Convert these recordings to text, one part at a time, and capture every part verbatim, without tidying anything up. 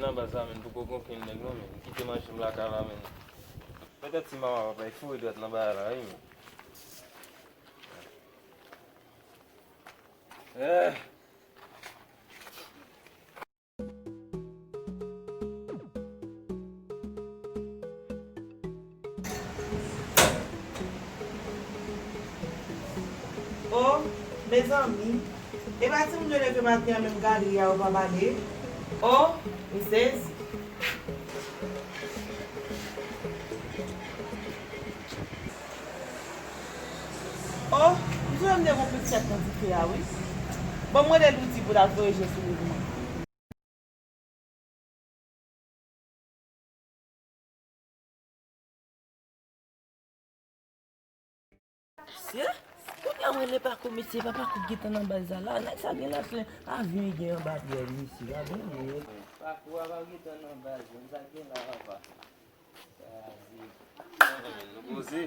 Nan baz la, menn, poko gen okenn nèg non, menn. Kite mache m lakay la, menn. Petèt si mama papa foure dwèt nan bagay la, wi, menn. Eh. Oh, mezanmi. E pa timoun yo leve maten an menm gade a yo pa pale. Oh, misez. Oh, m sonje m te gon plis kèt nan dife a wi. Bon, m rele Loudy pou l al voye je sou li pou mwen. Mesye, kounye a mwen le Paco, mesye, pa Paco gentan nan baz la la, nèg sa gen la plen avyon gen anba pyè l, mesye, pa gen nèg. Paco a pa gentan nan baz, menm sa gen la papa. Kraze. Nou poze.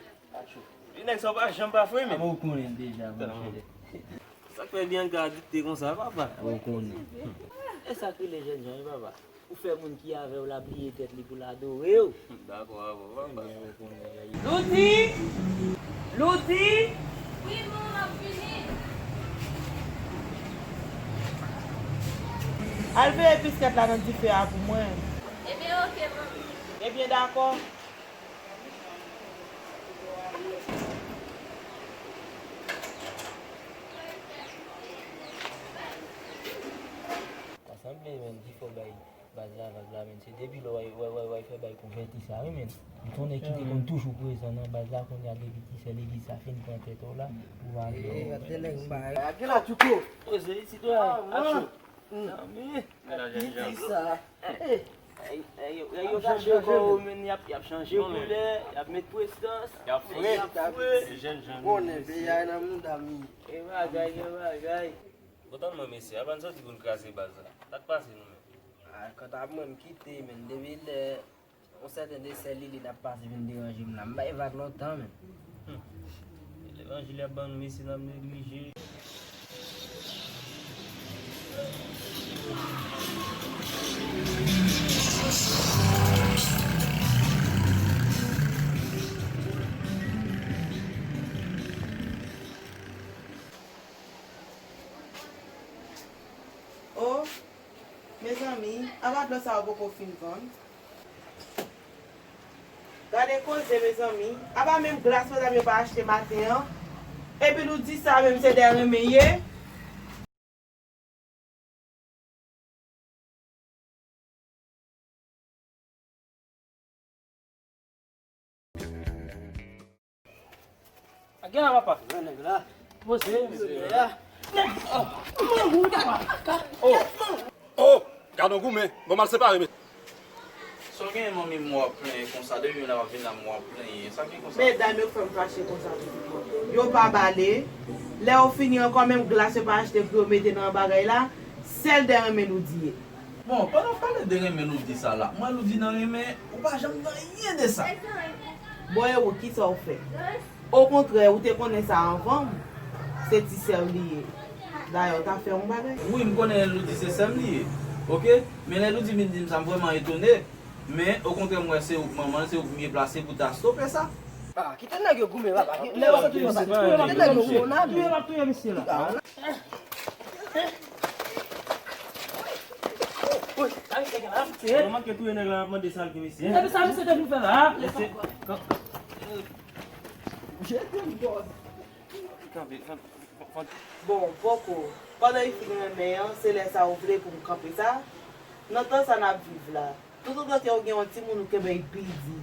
Li nèg sa w pa janm pa fre, men. Ou konnen deja, monchè. Sa k fè Bianca adikte konsa, papa? Ou konnen. E sa k rele jènjan, wi, papa. Ou fè moun ki avè w la bliye tèt li pou l adore w. Dakò avè w, papa. Loudy! Loudy! Wi, manman, m ap vini. Al veye biskèt la nan dife a pou mwen. Ebyen, oke, manmi. Ebyen, dakò. Pa sanble, menn, dife bay baz la vag la, menn. Se depi lè w ay, w ay, w ay, w ay fè bay konvèti sa, wi, menn. M konnen ki te konn toujou prezan nan baz la, kounye a depi ti sè legliz sa fin pran tèt ou la, ou va gen. Gade la, Tchouko. Poze isit, wi. Acho. Zanmi. Ki di sa? Ey, ey, yo, ey, yo kache kò yo, menn, y ap, y ap chanje koulè, y ap met prestans, y ap fre. Konnen peyi a nan mouda m. E bagay, e bagay. Kontan mwen, mesye, a pa n soti pou n kraze baz la. Sa k pase nou menm? A, kanta mwen, m kite, menn, depi lè yon sèten de sè Lili t ap pase vin deranje m la, m bay vag lontan, menn. Hmm. Levanjil y ap ban nou, mesye, n ap neglije. Oh, mezanmi, apa dlo sa yo poko fin vann? Gade koze, mezanmi. Apa menm glas medam yo pa achte maten an? Epi Loudy sa menm se dèyè renmen ye? A gen la, papa. Wè nèg la. Poze. Misye a. Nèg. Oh. Oh. Oh. Gad on goumen. Bon, m al separe, mesye. Sa w gen manmi m w ap plenyen konsa? Depi m la w ap vin la m w ap plenyen. Sa k gen konsa? Medam yo k fè m fache konsa tou. Yo pa bale. Lè yo fini ankò, menm glas yo pa achte pou yo mete nan bagay la. Sèl dèyè renmen Loudy ye. Bon, pandan w pale de renmen Loudy sa la, m wè Loudy nan renmen, ou pa janm di anyen de sa. Bon, e ou, kisa w fè? Okontrè, ou te konnen sa anvan m, se ti sè w li ye. Dayè, w ta fè yon bagay. Wi, m konnen Loudy se sè m li ye, oke? Men lè Loudy vin di m sa, m vrèman etone. Men, okontrè, m wè se ou k manman l, se ou k mye plase pou ta stope sa. Ah, kite nèg yo goumen, papa. Kite nèg yo goumen. Touye l ap touye misye la. Yo manke touye nèg la, ap mande sa l gen mesye. Epi sa misye te vin fè la? Kanpe, kanpe, kanpe. Bon, poko. Pandan li fin renmen an, se lè sa ou vle pou m kanpe sa? Nan tan sa n ap viv la, toutotan ke ou gen yon timoun ou kenbe l pi di,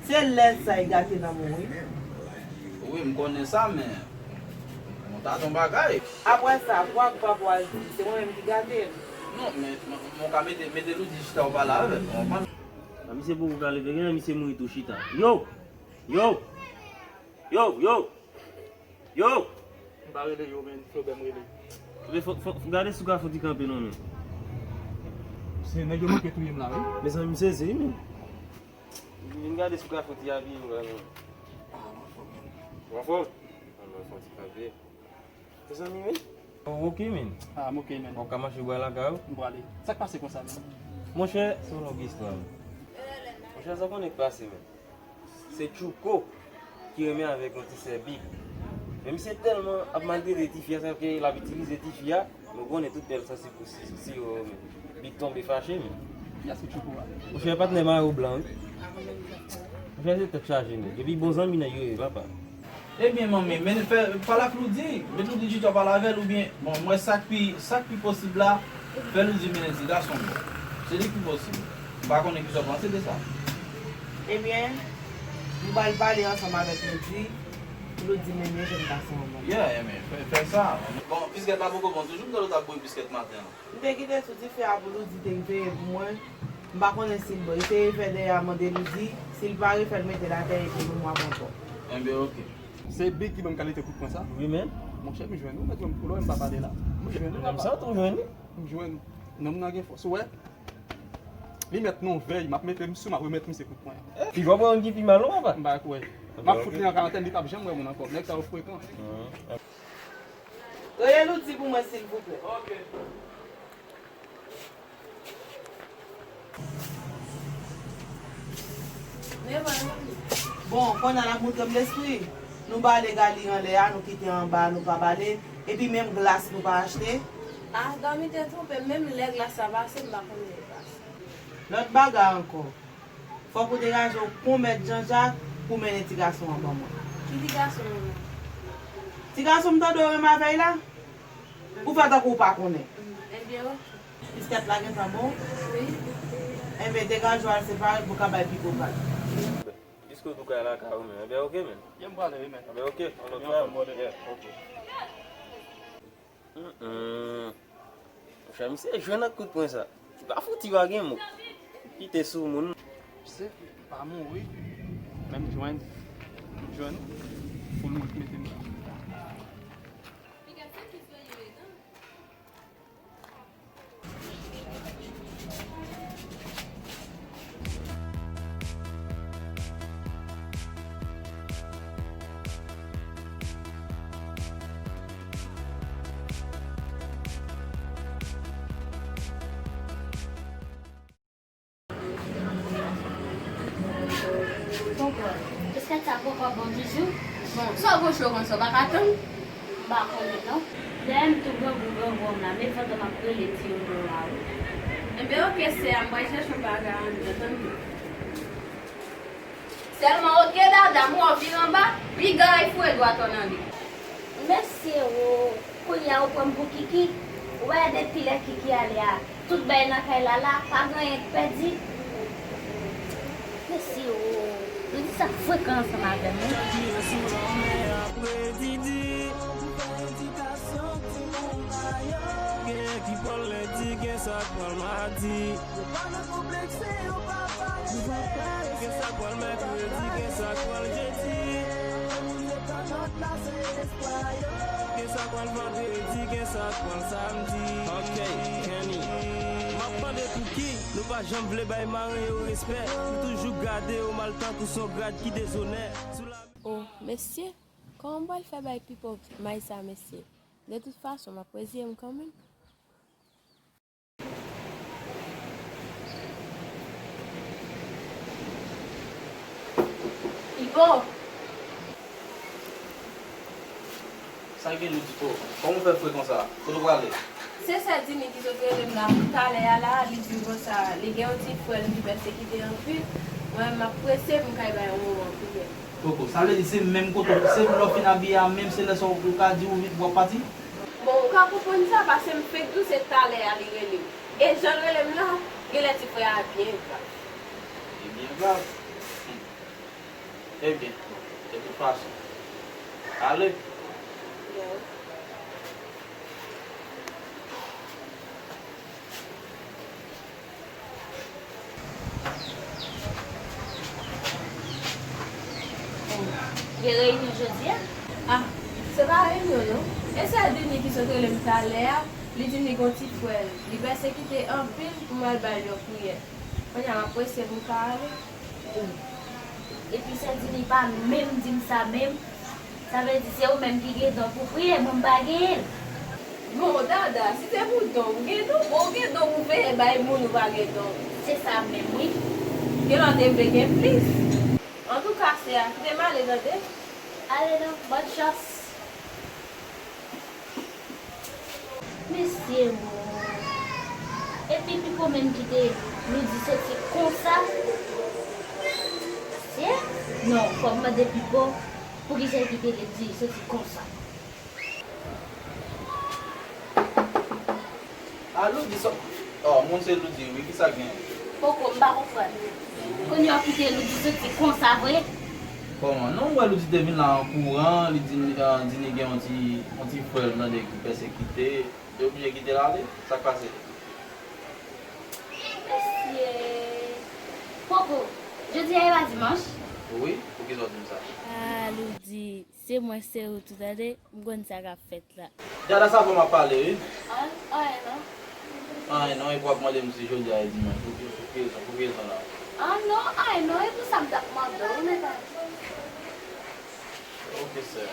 se lè sa y gate nanm ou wi. Wi, m konnen sa, men bon, ta ton bagay. Apre sa, kwa k pa pwal di, se mwen menm ki gate l. Non, men, men, men w ka mete, mete Loudy chita w pale avè l, ou konprann? A, misye poko ka leve, genlè misye mouri tou chita. Yo! Yo! Yo, yo! Yo! M pa rele yo, men, Flobè m rele. Men fò, fò, fò gade si w ka fouti kanpe non, men. Se nèg yo manke touye m la, wi. Mezanmi, m sezi, wi, men. Vin gade si w ka fouti abiye m la, men. Ah, m anfòm, men. Ou anfòm? Ah, m anfòm ti kanpe. Mezanmi, men. Oh, ok, men. Ah, m ok, men. Bon, w ka mache bwa lakay ou? M prale. Sa k pase konsa, men? Monchè, se yon long istwa, wi. Monchè, sa w konnen k pase, men. Se Tchouko ki renmen avèk yon ti sè Big. Men misye tèlman ap maltrete tifi a, sa ke l ap itilize tifi a, men w konnen tout bèl sa se pou si, si yo renmen. Big tonbe fache, men. Kiyès ki Tchouko a? Monchè, patnè mayo blan, wi. Monchè, se tèt chaje, nèg. Epi bon zanmi nèg yo ye, papa. Ebyen, manmi, men fè, pale ak Loudy. Met Loudy chita pale avè l oubyen, bon, m wè sa k pi, sa k pi posib la, fè Loudy mennen ti gason bò. Se li k pi posib. M pa konnen kisa w panse de sa. Ebyen, m pral pale ansanm avèk Loudy, pou Loudy mennen jèn gason an bò. Yeah, ebyen, fè, fè sa. Bon, biskèt la poko bon toujou, m tande w t ap bwè biskèt maten an. M te kite sou dife a pou Loudy te veye pou mwen. M pa konnen si l bon. Eseye fè dèyè a mande Loudy. Si l pare, fè l mete l atè epi nou mwa pran pò. Enben, oke. Se Big ki ban m kalite kout pwen sa? Wi, men. Monchè, m jwenn ou, mèt jwenn m koulè, m pa pale la. M jwenn ou, papa. M santi w jwenn li. M jwenn ou. Nonm nan gen fòs, ou wè? Li mèt nan vèy, m ap mete m sou, m ap remèt misye kout pwen. Fi, w ap wè yon ki pi mal, non, papa? M pa kwè. M ap fout li an karantèn, li p ap janm wè moun ankò. Nèg sa yo frekan. Rele Loudy pou mwen, silvouplè. Bon, kounye a l ap montre m lespri. Nou bale gali anlè a, nou kite anba a, nou pa bale. Epi menm glas nou pa achte. Ah, dòmi te twonpe m, menm lè glas la pase, m pa konnen li pase. Lòt bagay ankò. Fòk ou degaje w kon mèt Janjak pou mennen ti gason an ban mwen. Ki ti gason an? Ti gason m tande w renmen avè l la? Ou fè tankou w pa konnen. Ebyen, oke. Biskèt la gentan bon? Wi. Enben, degaje w al separe l pou w ka bay pi gwo vag. Piske w tou kay lakay ou menm, enben, oke, men. Ye m prale, wi, men. Enben, oke, on lòt fwa. Yeah, oke. Monchè, misye jwenn ak kout pwen sa. Ti pa fouti pa gen mo. Kite sou moun. Se pa mouri. Men m jwenn. M jwenn. Pou nou mete m. Piskèt sa poko bon ditou. Bon, sa w gon cho konsa, w pa ka tann? M pa konnen non. Dayè m tou grangou grangou m la, men pandan m ap rele ti yo dlo a wi. Enben oke sè a, m pral chèche yon bagay anndan, tann tou. Sèlman oke dada, m wè w vire anba, piga y foure dwat w nan li. Mesye o, kounye a ou pran m pou Kiki? Ou wè depi lè Kiki ale a, tout bagay nan kay la la, pa gen anyen k pèdi. Mesye o, Didi sa frekan ansanm avè m wi. Chak jou yo sou lanmè ap redi di. Genyen ki pral lendi, gen sa k pral madi. Gen sa k pral mèkredi, gen sa k pral jedi. Gen sa k pral vandredi, gen sa k pral samdi. Ok, Kenny. M ap mande pouki nou pa janm vle bay maren yo respè. Nou toujou gade yo mal tankou s on grad ki dezonè. Sou la... Oh, mesye, kòman m pral fè bay Pipo may sa, mesye? De tout fason, m ap reziye m kanmenm. Pipo! Sa gen nou, Pipo? Kòman w fè fre konsa? Kote w prale? Se sè Dini ki sot rele m la talè a la, li di m konsa, li gen yon ti frè l ki pèsekite anpil. Mwen menm m ap prese pou m kay bay yon moman priyè. Poko, sa vle di se menm kote w, se lè w fin abiye a menm, se lè sa w ka di ou vin, w ap pati? Bon, ou ka konprann sa, paske m fenk di w se talè a li rele m. E jan l rele m la, genlè ti frè a byen grav. Li byen grav? Hmm. Ebyen, de tout fason, ale. Gen reyinyon jodi a? Ah, se pa reyinyon non. E sè Dini ki sot rele m talè a, li di m li gon ti frè l, li pèsekite anpil pou m al ba l yon priyè. Kounye a m ap prese pou m ka ale. Epi sè Dini pa menm di m sa menm. Sa vle di se ou menm ki gen don pou priye, mwen m pa genyen l. Bon, Dada, si se pou don, ou gen don, bon, ou gen don pou veye bay moun ou pa gen don. Se sa menm, wi. Gen lòt te vle gen plis. Antouka, sè a, kite m ale, tande? Ale non, bòn chans. Mesye mo. Epi Pipo menm kite Loudy soti konsa? Mesye? Non, fò m mande Pipo poukisa l kite Loudy soti konsa. A Loudy sa. Oh, moun se Loudy, wi, ki sa k gen? Poko, m pa konprann. Kounye a w kite Loudy soti konsa vre? Kòman? Non, m wè Loudy te vin la an kouran, li di, ah, di ni gen yon ti, yon ti frè l nan de ki pèsekite, li oblije kite l ale. Sa k pase? Mesye. Poko, jodi a e pa dimanch? Wi, poukisa w di m sa? A Loudy, se mwen, se ou tou, tande, m konn sa k ap fèt la. Dada, sa fè m ap pale, wi. An, anyen non. Anyen non, epi w ap mande m si jodi a e dimanch. Pou ki, pou ki rezon, pou ki rezon la? An non, anyen non, e pou sa m t ap mande w, men pa. Ok, sè.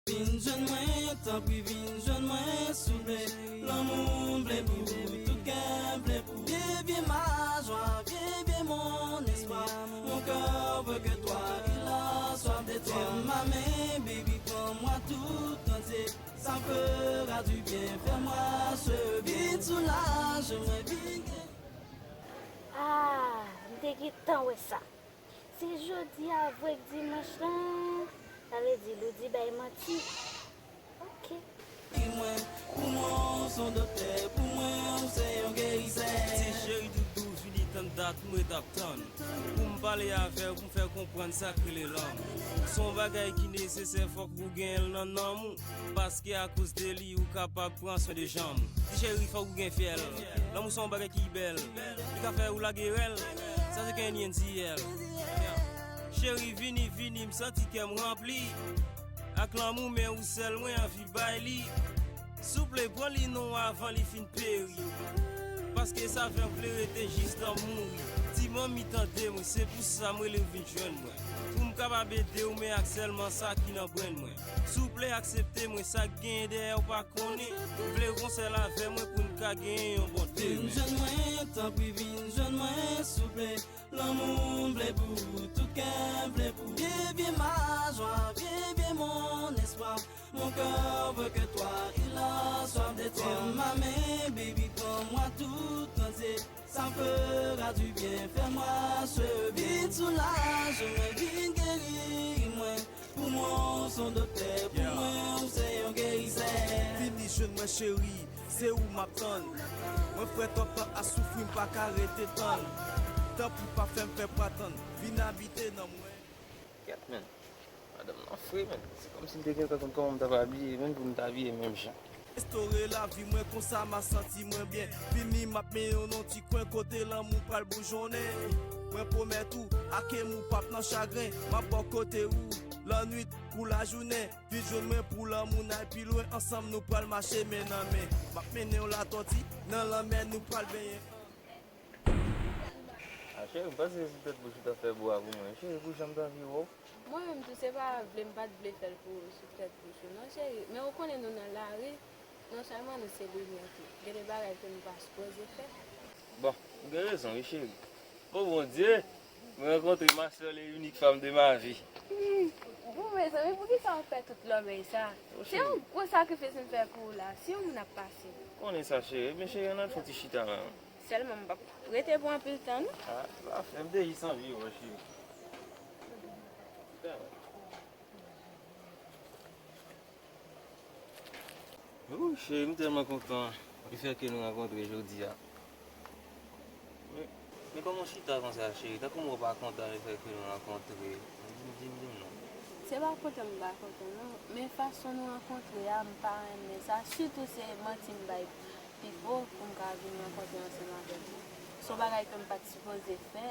Vin jwenn mwen, tanpri vin jwenn mwen, souple. Lanmou m vle pou ou, tout kè m vle pou ou. Vye, vye ma jwa, vye, vye mon espoir. Mon cœur veut que toi, il a soif de toi. Tiens ma main, baby, prends-moi tout entier. Ça me fera du bien, fais-moi ce vide soulage, mwen vin gen. Ah, m te gentan wè sa. Se jodi a vre k dimanch lan? Sa vle di Loudy bay manti. Ok. Mwen, pou mwen, ou se yon doktè, pou mwen, ou se yon gerizè. Ti cheri doudou, vini tann dat mwen t ap tann. Pou m pale avè w, pou m fè w konprann sa k rele lanmou. Se yon bagay ki nesesè, fòk ou gen l nan nanm ou. Paske akoz de li, ou kapab pran swen de janm ou. Ti cheri, fòk ou gen fyèl. Lanmou se yon bagay ki bèl. Li ka fè ou lage rèl. Sa se Kenny N C L. Cheri, vini, vini, m santi kè m ranpli ak lanmou, men ou sèl mwen anvi bay li. Souple, pran li non avan li fin peri. Paske sa fè m vle rete jis tan m mouri. Ti manmi, tande mwen, se pou sa m rele w vin jwenn mwen. Pou m kapab ede w, men ak sèlman sa ki nan brenn mwen. Souple, aksepte mwen, sa k genyen dèyè w pa konnen. M vle w konsèl avè mwen pou n ka genyen yon bon demen. Vin jwenn mwen, tanpri, vin jwenn mwen, souple. Lanmou m vle pou ou, tout kè m vle pou ou. Vye, vye ma jwa, vye, vye mon espoir. Mon cœur veut que toi, il a soif de toi. Tiens ma main, baby, prends-moi tout entier. Ça me fera du bien, fais-moi ce vide soulage, mwen vin geri mwen. Pou mwen, ou se yon doktè, pou mwen, ou se yon gerizè. Vini jwenn mwen, cheri, se ou m ap tann. Mwen fè twòp tan ap soufri, m pa ka rete tann. Tanpri, pa fè m fè pwa tann, vin abite nan mwen. Kèt, men. Madanm nan fre, men. Se kòmsi m te gentan konn kòman m t ap abiye, menm pou m t abiye menm jan. Restore lavi mwen, konsa m a santi mwen byen. Vini, m ap mennen w nan ti kwen kote lanmou pral boujonnen. Mwen pwomèt ou, ak m ou p ap nan chagren. M ap bò kote ou, lannwit kou lajounen. Vin jwenn mwen pou lanmou n al pi lwen. Ansanm nou pral mache men nan men. M ap mennen w Latòti, nan lanmè nou pral benyen. A cheri, m panse se sou tèt bouch ou t ap fè bo a pou mwen. Cheri, pou jan m t anvi wè w. Mwen menm tou, se pa vle m pa t vle fè l pou ou sou tèt bouch ou non, cheri. Men ou konnen nou nan lari, non sèlman nou se limyè tou. Gen de bagay ke nou pa sipoze fè. Bon, ou gen rezon wi, cheri. O Bondye, mwen rankontre ma seule et unique femme de ma vie. Hmm, bon, mezanmi, poukisa w fè tout lòbèy sa? Se yon gwo sakrifis m fè pou ou la. Si yon moun ap pase. Konnen sa, cheri. Men cheri, ann al fè yon ti chita la. Sèlman m p ap rete pou anpil tan non. Ah, sa fè m te jis anvi wè w, cheri. Wouy, cheri, m tèlman kontan lefètke nou rankontre jodi a. Men, men kòman w chita konsa, cheri? Tankou m wè w pa kontan lefètke nou rankontre. Di m, di m, di m non. Se pa kontan m pa kontan non, men fason nou rankontre a, m pa renmen sa. Sitou se manti m bay Pipo pou m ka vin rankontre ansanm avèk ou. Se yon bagay ke m pa t sipoze fè.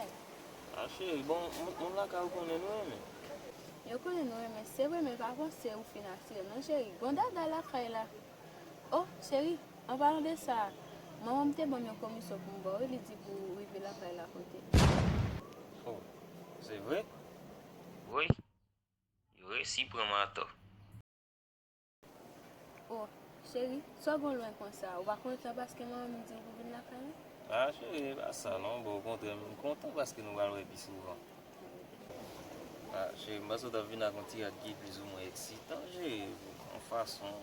A cheri, bon, moun, moun lakay ou konnen nou renmen. Yo konnen nou renmen, se vre, men pa panse ou fin asire non, cheri. Gon Dada lakay la. O, cheri, an palan de sa, manman m te ban m yon komisyon pou m ba w, wi, li di pou w rive lakay la kote. O, Se vre? Wi, yo resi pran m atò. Oh, cheri, sa w gen w lwen konsa? Ou pa kontan paske manman m di w pou vin lakay mwen? Ah, cheri, e pa sa non. Bon, okontrè, m kontan paske nou pral wè pi souvan. Ah, cheri, m panse w t ap vin ak yon ti rad ki plizoumwen eksitan, cheri, yon fason.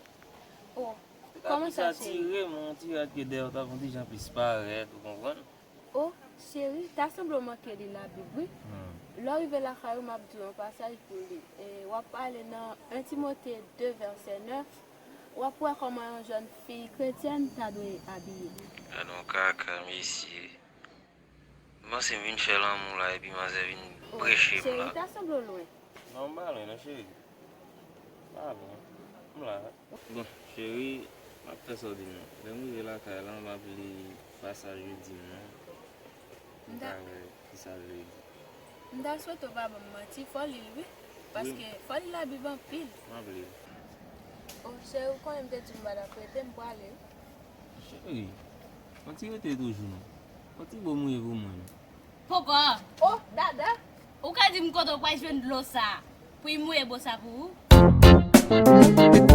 Oh, kòman sa, cheri? Atire m, yon ti rad ke dèyè w t ap yon ti jan plis parèt, ou konprann? Oh, cheri, ta sanble w manke li Labib, wi. Lè w rive lakay ou, m ap di w yon pasaj pou w li. E, w ap pale nan en Timote de vèsè nèf. W ap wè kòman yon jèn fi kretyèn ta dwe abiye. Gad yon kaka, mesye. M panse m vin fè lanmou la epi manzè vin preche m la. Cheri, ta sanble w lwen. Non, m pa lwen non, cheri. Pa lwen. M la. Bon, cheri, m ap fè sa w di m nan. Lè m rive lakay la, m ap li pasaj yo di m nan. M ta wè kisa l vle di. M ta swete w pa ban m manti, fò w li l wi. Paske fò w li Labib anpil. M ap li l. Oh, cheri, ou konnen m te di w m pa t ap rete, m prale wi. Cheri, manti rete toujou non. Manti bo mouye pou mwen non. Poko. Oh, dada. Ou ka di m kote w pral jwenn dlo sa pou y mouye bo sa pou ou?